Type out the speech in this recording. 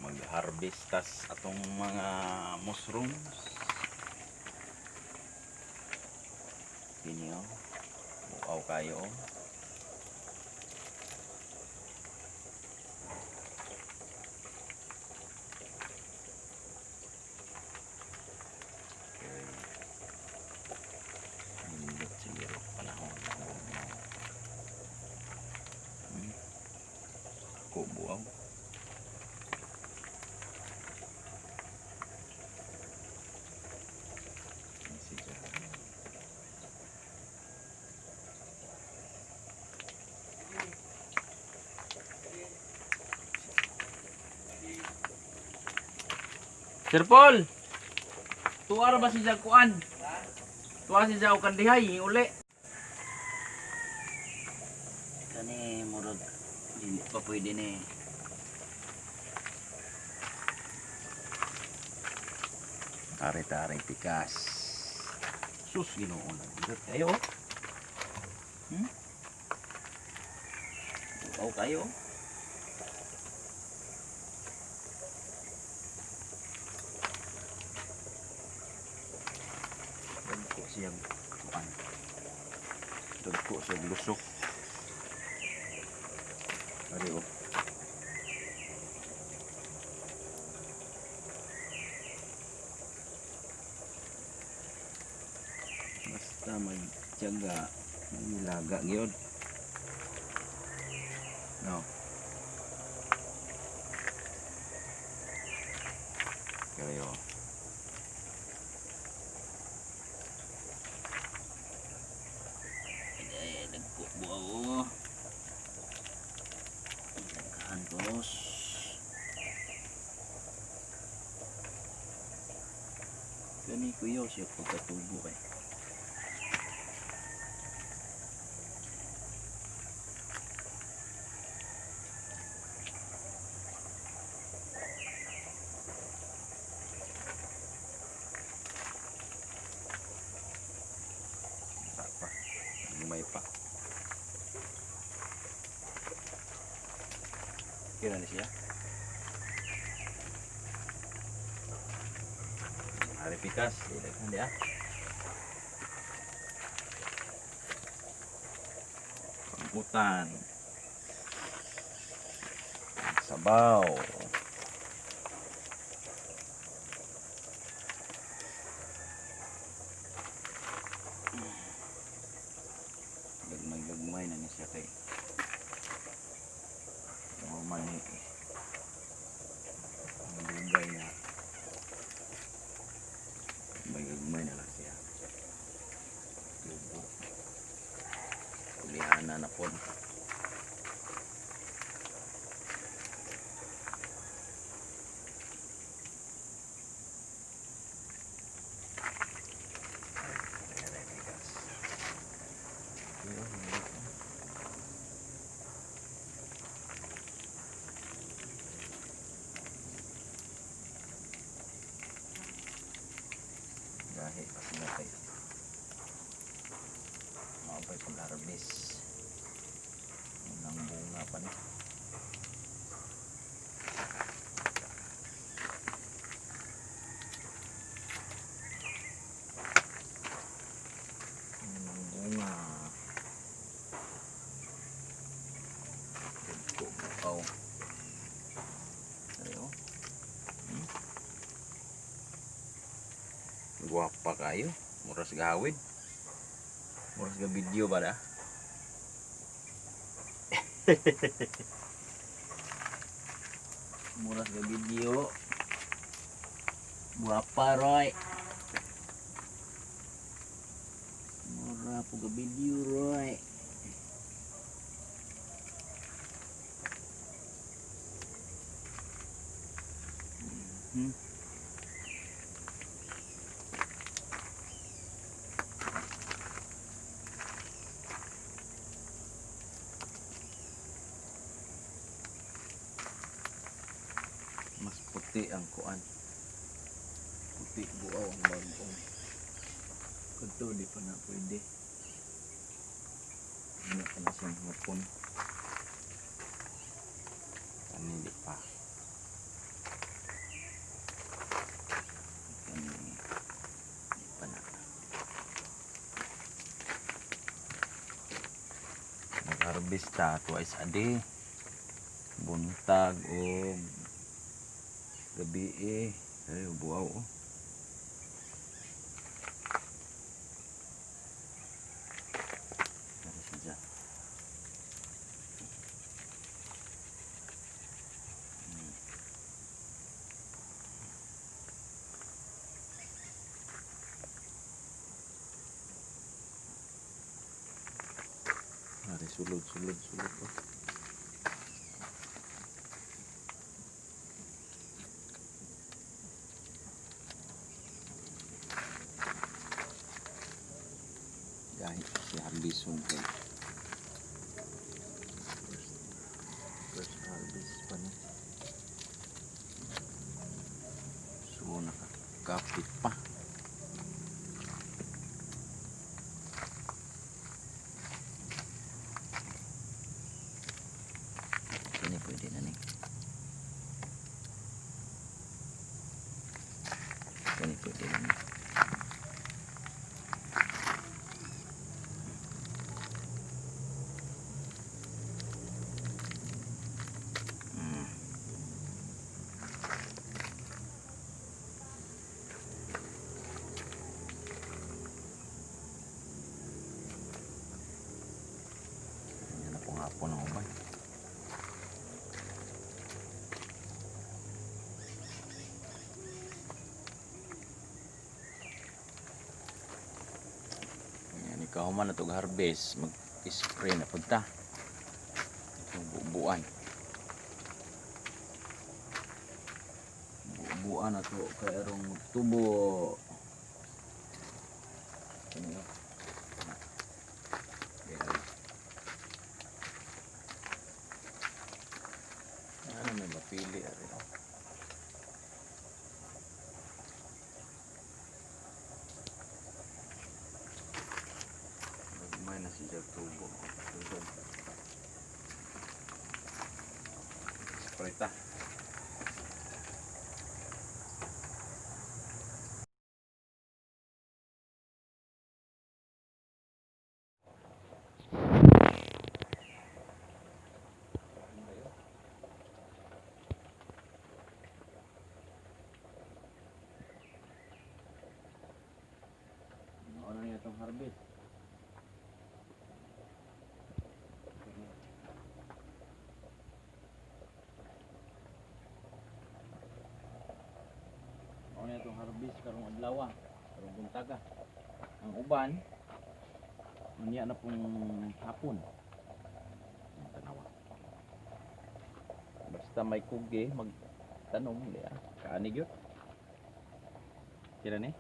Mag-harvest tas atong mga mushrooms. Kini oh. Buaw kayo oh. Okay. Nindot siguro panahon. Ako buaw. Sir Paul, tuwa ra ba si Jaguan? Tuwa si Jago kandihay, uli. Kani murag dili pa pwede ni. Tari-tari pikas. Sus, Ginoo na. Dito kayo. Hmm? Buaw kayo. Dagko siya kuan. Dagko siya lusok. Ari oh. Basta magtiyaga, magilaga gyud. No. Kayo. Eh, nagkubuaw. Nagkahan boss. Gani kuya siya pagkatubo kay. Pa. May pa. Kira ni siya. Ari pikas, ilaghan dia. Pangkutan. Sabaw. Gagmay-gagmay na ni siya kay. Normal ni. Ang dugay na. Gagmay-gagmay na lang siya. Lubo. Ulihana na po. Gahi pa sila kay maabay pag-harvest. Unang bunga pa ni. Unang bunga. Dugko bukaw. Ayo. Guwapa kayo. Muras gawid. Muras ga video ba da? Muras ga video. Guwapa Roy. Mura po ga video Roy. Mas puti ang kuan. Puti buaw ang bagong. Kadto di pa na pwede. Ano pa na siyang hapon. Pa. Kani di pa na. Mag-harvest ta twice a day. Buntag og gabi eh. Ay, buaw oh. Dari siya. Ari sulod sulod sulod oh. Gahi si harbison kay. First harvest pa ni. So nakakapit pa. Kini pwede na ni. Kini pwede na ni. Yan na pong hapon ang uban. Yan, ikaw man na itong harvest, mag-spray na punta. Itong bubuan. Bubuan na ito kay arong tubo. Ano? Ano may mapili ari oh. May na siya tubo. Spray ta. Ano na itong harvest? Ano na itong harvest karong adlaw, karong buntaga. Ang uban unya na pong hapon. Ang tanawa. Basta may kugi magtanom diya. Kaani gyud. Kira ni?